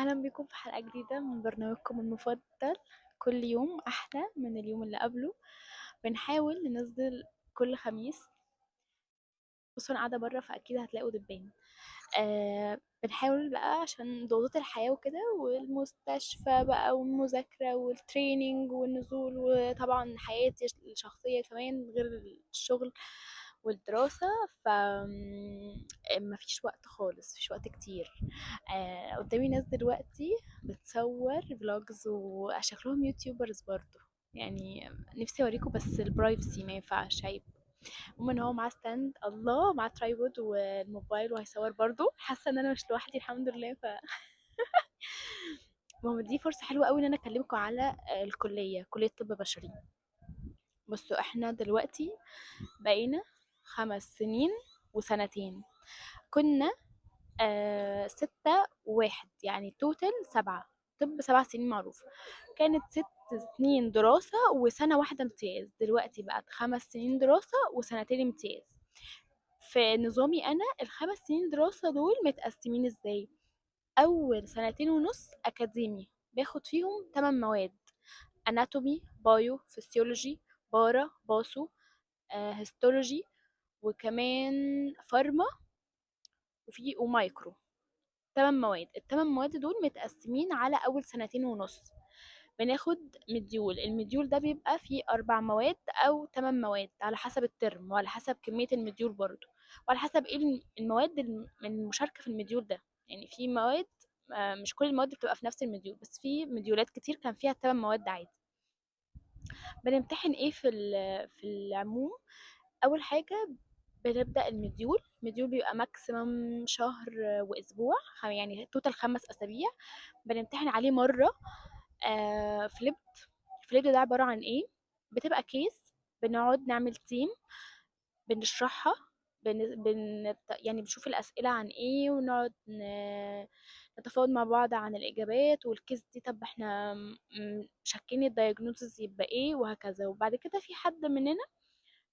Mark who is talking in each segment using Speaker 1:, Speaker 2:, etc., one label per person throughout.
Speaker 1: أهلا بكم في حلقة جديدة من برنامجكم المفضل، كل يوم أحلى من اليوم اللي قبله. بنحاول ننزل كل خميس. بصوا أنا قاعدة برا فأكيد هتلاقوا دبان. بنحاول بقى عشان ضغوطات الحياة وكده، والمستشفى بقى والمذاكرة وال training والنزول، وطبعا حياتي الشخصية كمان غير الشغل والدراسة، ف مفيش وقت خالص، مفيش وقت كتير. قدامي ناس دلوقتي بتصور vlogs وشكلهم YouTubers برضو، نفسي اوريكم بس ال privacy ما ينفعش، عيب. المهم ان هو معاه stand، الله، معاه tripod والموبايل وهيصور برضو. حاسه ان انا مش لوحدي الحمد لله. المهم دي فرصة حلوة قوي ان انا اكلمكم على الكلية، كليه طب بشري. بصوا احنا دلوقتي بقينا 5 سنين وسنتين، كنا 6 و1، يعني total 7. طب 7 سنين معروف، كانت 6 سنين دراسة وسنة واحدة امتياز. دلوقتي بقت 5 سنين دراسة وسنتين امتياز. في نظامي أنا ال5 سنين دراسة دول متقسمين إزاي؟ أول سنتين ونص أكاديمي، باخد فيهم 8 مواد: anatomy، bio، physiology، para، patho، histology، وكمان pharma، ومايكرو. 8 مواد. التمن مواد دول متقسمين على أول سنتين ونص. بناخد module، ال module ده بيبقى فيه 4 مواد أو 8 مواد على حسب الترم، وعلى حسب كمية ال module برضو، وعلى حسب ايه المواد المشاركة في ال module ده. في مواد، مش كل المواد بتبقى في نفس ال module، بس في مديولات كتير كان فيها 8 مواد عادي. بنمتحن ايه في العموم؟ أول حاجة بنبدأ ال module. ال module بيبقى maximum شهر وأسبوع، يعني total 5 أسابيع. بنمتحن عليه مرة، flipped. flipped ده عبارة عن إيه؟ بتبقى case بنقعد نعمل team، بنشرحها، بنشوف الأسئلة عن إيه، ونقعد نتفاوض مع بعض عن الإجابات وال case دي. طب إحنا شاكين ال diagnosis يبقى إيه، وهكذا. وبعد كده في حد مننا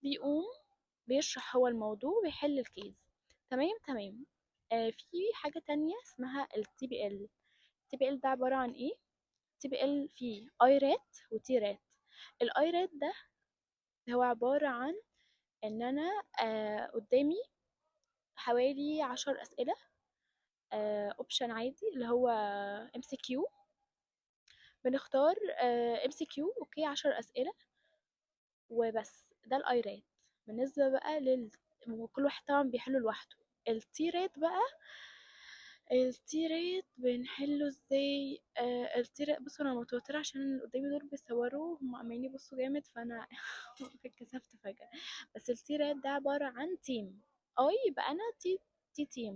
Speaker 1: بيقوم بيشرح هو الموضوع وبيحل ال case. تمام تمام. في حاجة تانية اسمها ال TBL. ال TBL ده عبارة عن إيه؟ TBL فيه IRAT و TRAT. ال IRAT ده هو عبارة عن إن أنا، قدامي حوالي 10 أسئلة، option عادي اللي هو MCQ. بنختار، MCQ، okay، 10 أسئلة وبس. ده ال IRAT. بالنسبة بقى وكل واحد طبعا بيحله لوحده. ال TRAT بقى، ال TRAT بنحله ازاي؟ ال TRAT، بصوا انا متوترة عشان اللي قدامي دول بيصوروا، هم عمالين يبصوا جامد فانا اتكسفت فجأة. بس ال TRAT ده عبارة عن team، I يبقى انا T team.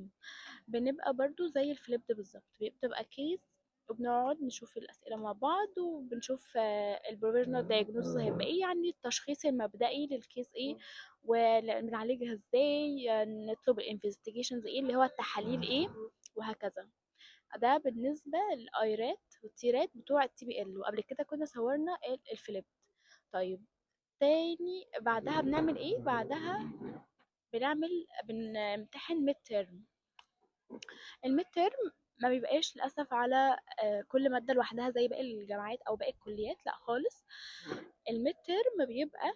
Speaker 1: بنبقى برضو زي ال flipped بالظبط، بتبقى case وبنقعد نشوف الأسئلة مع بعض، وبنشوف، ال provisional diagnosis هيبقى ايه، يعني التشخيص المبدئي لل case ايه، وبنعالجها ازاي، نطلب ال investigations ايه اللي هو التحاليل ايه، وهكذا. ده بالنسبة لل IRAT وال TRAT بتوع ال TBL. وقبل كده كنا صورنا ال flipped. طيب تاني بعدها بنعمل ايه؟ بعدها بنمتحن midterm. ال midterm ما بيبقاش للأسف على، كل مادة لوحدها زي باقي الجامعات أو باقي الكليات، لا خالص. ال midterm بيبقى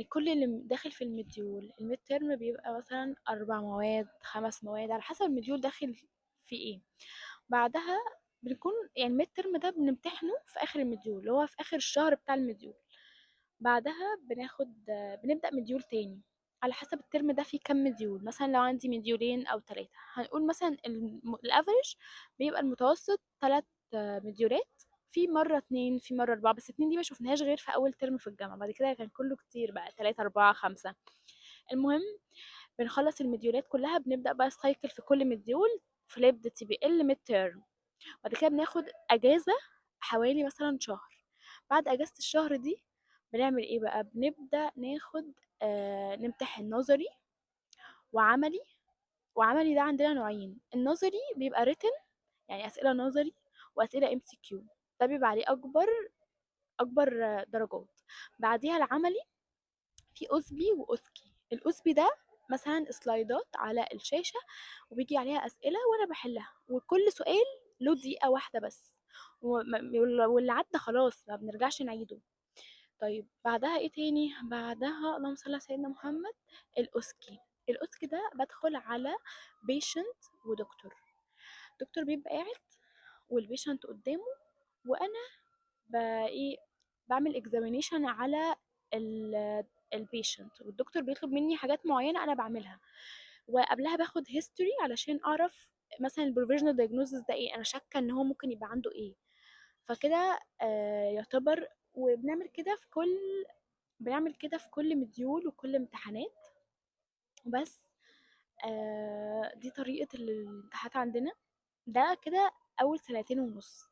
Speaker 1: كل اللي داخل في ال module. ال midterm بيبقى مثلا 4 مواد، 5 مواد، على حسب ال module داخل في ايه. بعدها بنكون ال midterm ده بنمتحنه في آخر ال module اللي هو في آخر الشهر بتاع ال module. بعدها بنبدأ module تاني على حسب الترم ده فيه كام module. مثلا لو عندي مديولين أو 3، هنقول مثلا ال average بيبقى المتوسط 3 مديولات، في مرة 2، في مرة 4، بس 2 دي ما شفناهاش غير في أول ترم في الجامعة، بعد كده كان كله كتير بقى 3 4 5. المهم بنخلص المديولات كلها، بنبدأ بقى ال cycle في كل module، flipped، TBL، midterm. بعد كده بناخد أجازة حوالي مثلا شهر. بعد أجازة الشهر دي بنعمل إيه بقى؟ بنبدأ نمتحن نظري وعملي. وعملي ده عندنا نوعين، النظري بيبقى written يعني أسئلة نظري، وأسئلة MCQ، ده بيبقى عليه أكبر درجات. بعديها العملي في OSPE و OSCE. ال OSPE ده مثلا سلايدات على الشاشة وبيجي عليها أسئلة وأنا بحلها، وكل سؤال له دقيقة واحدة بس، واللي عدى خلاص ما بنرجعش نعيده. طيب بعدها ايه تاني؟ بعدها اللهم صل على سيدنا محمد، ال OSCE. ال OSCE ده بدخل على patient ودكتور، دكتور بيبقى قاعد وال patient قدامه، وانا ايه بعمل examination على ال patient، والدكتور بيطلب مني حاجات معينة انا بعملها، وقبلها باخد history علشان اعرف مثلا ال provisional diagnosis ده ايه، انا شاكه ان هو ممكن يبقى عنده ايه. فكده يعتبر. وبنعمل كده في كل، بنعمل كده في كل module وكل امتحانات. بس دي طريقة الامتحانات عندنا. ده كده أول سنتين ونص.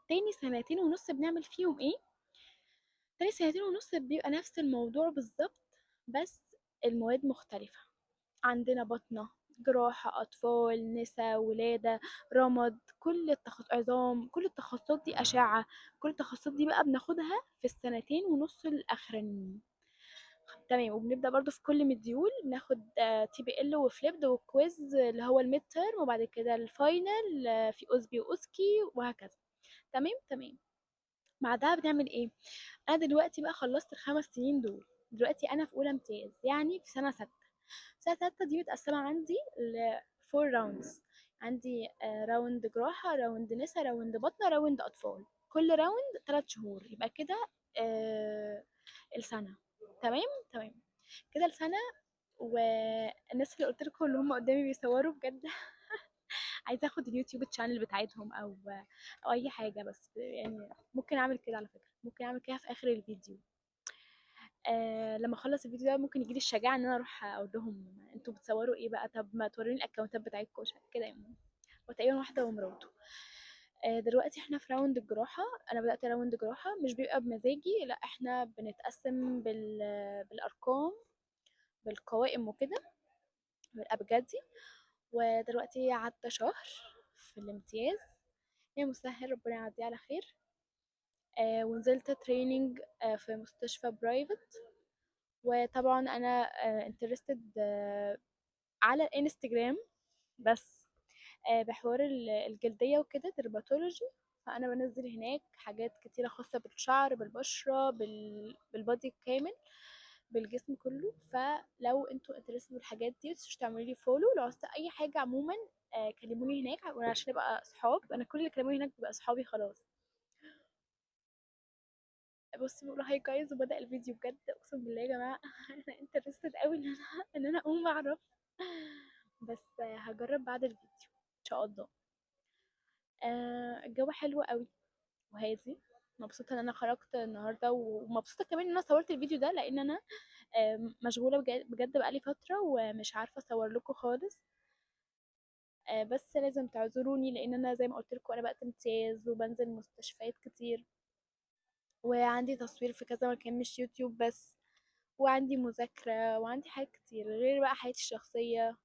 Speaker 1: تاني سنتين ونص بنعمل فيهم ايه؟ تاني سنتين ونص بيبقى نفس الموضوع بالظبط، بس المواد مختلفة. عندنا بطنة، جراحة، أطفال، نسا، ولادة، رمد، كل التخصص، عظام، كل التخصصات دي، أشعة، كل التخصصات دي بقى بناخدها في السنتين ونص الأخرانيين. تمام. وبنبدأ برضو في كل module بناخد TBL و flipped و quiz اللي هو ال midterm، وبعد كده ال final، في OSPE و OSCE وهكذا. تمام تمام. بعدها بنعمل ايه؟ انا دلوقتي بقى خلصت ال5 سنين دول، دلوقتي انا في اولى امتياز، يعني في سنة 6. سنة 6 دي متقسمه عندي ل 4 rounds. عندي round جراحه، round نسا، round بطنه، round اطفال. كل round 3 شهور، يبقى كده السنة. تمام تمام كده السنة. والناس اللي قلت لكم اللي هم قدامي بيصوروا بجد عايزه اخد ال YouTube channel بتاعتهم او اي حاجة، بس يعني ممكن اعمل كده على فكرة، ممكن اعمل كده في اخر الفيديو. لما اخلص الفيديو ده ممكن يجيلي الشجاعة ان انا اروح اقول لهم انتوا بتصوروا ايه بقى، طب ما توريني ال accountات بتاعتكم كده يعني. وتقريبا واحدة ومراته. دلوقتي احنا في round الجراحة. انا بدات round جراحه، مش بيبقى بمزاجي، لا احنا بنتقسم بالارقام، بالقوائم وكده، بالابجدي. ودلوقتي عدى شهر في الامتياز، يا مسهل ربنا يعديه على خير. ونزلت training في مستشفى private. وطبعا انا interested على الانستجرام بس، بحوار الجلدية وكده، dermatology. فانا بنزل هناك حاجات كتيرة خاصة بالشعر، بالبشره، بال body كامل، بالجسم كله. فلو انتوا interested بالحاجات دي متنسوش تعملوا لي follow. لو عاوزتوا اي حاجة عموما، كلموني هناك عشان نبقى اصحاب. انا كل اللي كلموني هناك بيبقى اصحابي خلاص. بصوا بيقولوا hi guys وبدا الفيديو. بجد اقسم بالله يا جماعة انا interested قوي ان انا اقوم اعرف، بس هجرب بعد الفيديو ان شاء الله. الجو حلو قوي وهادي، مبسوطة ان انا خرجت النهارده، ومبسوطة كمان ان انا صورت الفيديو ده، لان انا مشغولة بجد بقالي فترة ومش عارفه اصور لكم خالص. بس لازم تعذروني، لان انا زي ما قلت لكم انا بقت امتياز وبنزل مستشفيات كتير، وعندي تصوير في كذا مكان مش يوتيوب بس، وعندي مذاكرة، وعندي حاجات كتير غير بقى حياتي الشخصية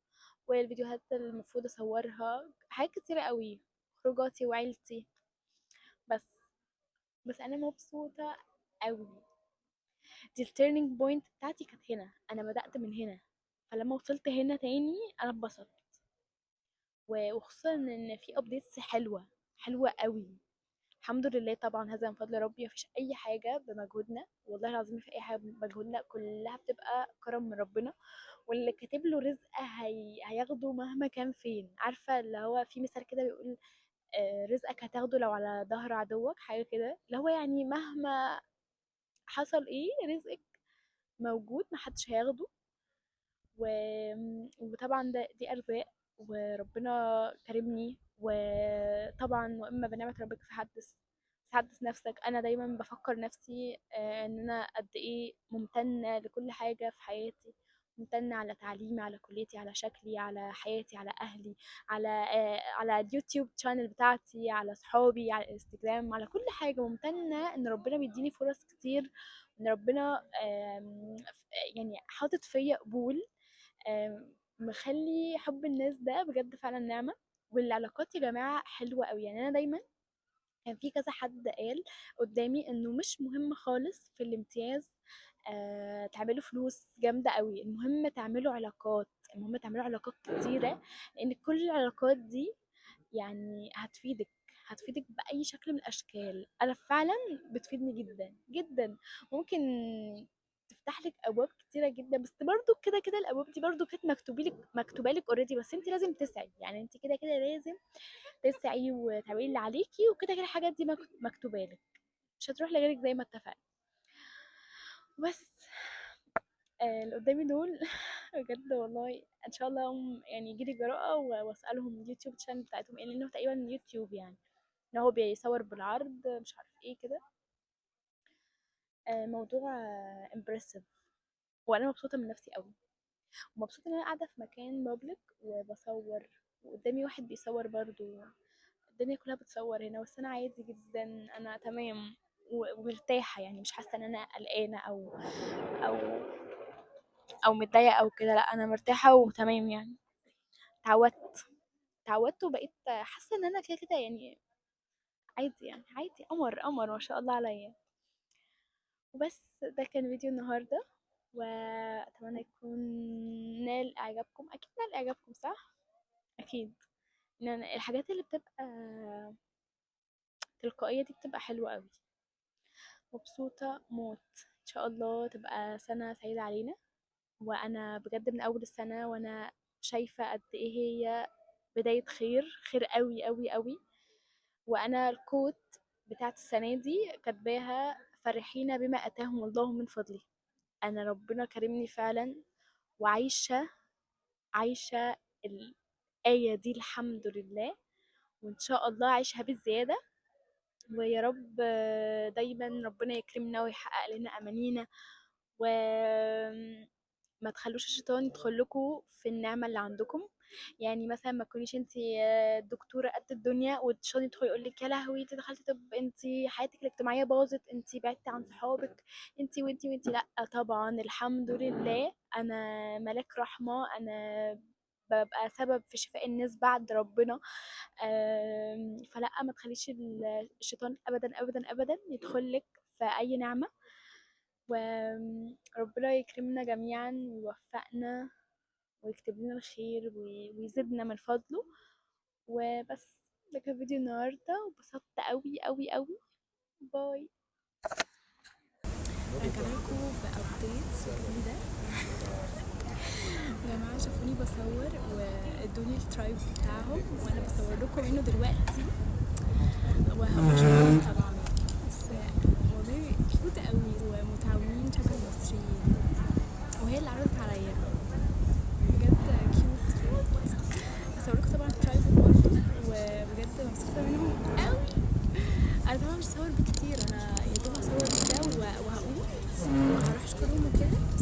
Speaker 1: والفيديوهات اللي المفروض اصورها، حاجات كتيرة قوي، خروجاتي وعيلتي. بس انا مبسوطة قوي. دي ال turning point بتاعتي كانت هنا، انا بدأت من هنا، فلما وصلت هنا تاني انا اتبسطت، وخصوصا ان في updates حلوة حلوة قوي الحمد لله. طبعا هذا من فضل ربي، مفيش اي حاجة بمجهودنا، والله العظيم مفيش اي حاجة بمجهودنا، كلها بتبقى كرم من ربنا، واللي كاتب له رزق هياخده مهما كان فين. عارفه اللي هو في مثال كده بيقول، رزقك هتاخده لو على ظهر عدوك، حاجة كده، اللي هو يعني مهما حصل ايه رزقك موجود، محدش هياخده. وطبعا دي ارزاق وربنا كرمني. وطبعا واما بنعمه ربك فحدث، حدث نفسك. انا دايما بفكر نفسي، ان انا قد ايه ممتنة لكل حاجة في حياتي، ممتنة على تعليمي، على كليتي، على شكلي، على حياتي، على اهلي، على ال YouTube channel بتاعتي، على صحابي، على الانستجرام، على كل حاجة. ممتنة ان ربنا بيديني فرص كتير، ان ربنا، حاطط فيا قبول، مخلي حب الناس ده بجد فعلا نعمه. والعلاقات يا جماعة حلوة قوي. انا دايما كان في كذا حد قال قدامي انه مش مهم خالص في الامتياز، تعملوا فلوس جامدة قوي، المهم تعملوا علاقات، المهم تعملوا علاقات كتيرة، لان كل العلاقات دي هتفيدك، هتفيدك بأي شكل من الأشكال. أنا فعلا بتفيدني جدا جدا، ممكن تفتح لك ابواب كتيرة جدا، بس برضو كده كده الابواب دي برضو كانت مكتوبة لك already، بس انت لازم تسعي. يعني انت كده كده لازم تسعي وتعملي اللي عليكي، وكده كده الحاجات دي مكتوبة لك، مش هتروح لغيرك زي ما اتفقنا. بس اللي قدامي دول بجد والله ان شاء الله يعني يجيلي جراءه واسالهم ال YouTube channel بتاعتهم ايه، لانه تقريبا يوتيوب، يعني ان هو بيصور بالعرض مش عارف ايه كده. موضوع impressive، وانا مبسوطة من نفسي قوي، ومبسوطة ان انا قاعدة في مكان public وبصور، وقدامي واحد بيصور برضو، الدنيا كلها بتصور هنا، بس انا عادي جدا، انا تمام ومرتاحه، يعني مش حاسه ان انا قلقانة او او متضايقة او كده، لا انا مرتاحة وتمام. يعني اتعودت وبقيت حاسه ان انا كده كده يعني عادي، يعني عادي، قمر قمر ما شاء الله عليا. وبس ده كان فيديو النهارده، واتمنى يكون نال اعجابكم. اكيد نال اعجابكم صح؟ اكيد. لان الحاجات اللي بتبقى تلقائية دي بتبقى حلوة قوي. مبسوطة موت، ان شاء الله تبقى سنة سعيدة علينا. وانا بجد من اول السنة وانا شايفه قد ايه هي بداية خير، خير قوي قوي قوي. وانا ال quote بتاعت السنة دي كاتباها: فرحين بما اتاهم الله من فضله. انا ربنا كرمني فعلا، وعايشة عايشه الايه دي الحمد لله، وان شاء الله عايشها بالزيادة. ويا رب دايما ربنا يكرمنا ويحقق لنا امانينا، وما تخلوش الشيطان يدخل لكم في النعمة اللي عندكم. يعني مثلا ما تكونيش انتي دكتورة قد الدنيا والشيطان يدخل يقول لك يا لهوي انتي دخلتي طب، انتي حياتك الاجتماعية باظت، انتي بعدتي عن صحابك، انتي وانتي وانتي. لا طبعا الحمد لله انا ملاك رحمه، انا ببقى سبب في شفاء الناس بعد ربنا. فلا ما تخليش الشيطان ابدا ابدا ابدا يدخل لك في اي نعمه. وربنا يكرمنا جميعا ويوفقنا ويكتب لنا الخير ويزيدنا من فضله. وبس ده كان فيديو النهارده، وبسطت قوي قوي قوي. bye.
Speaker 2: رجع لكم ب updates جديدة. يا جماعة شافوني بصور وادوني ال tripod بتاعهم وانا بصور لكم منه دلوقتي، وهبقى طبعا. بس والله cute قوي ومتعاونين شبه المصريين، وهي اللي عرضت عليا بجد cute cute. هصور لكم طبعا ال tripod برضه، وبجد مبسوطة منهم قوي. انا طبعا مش هصور بكتير، انا يا دوب هصور ده وهقوم وهروح اشكرهم وكده.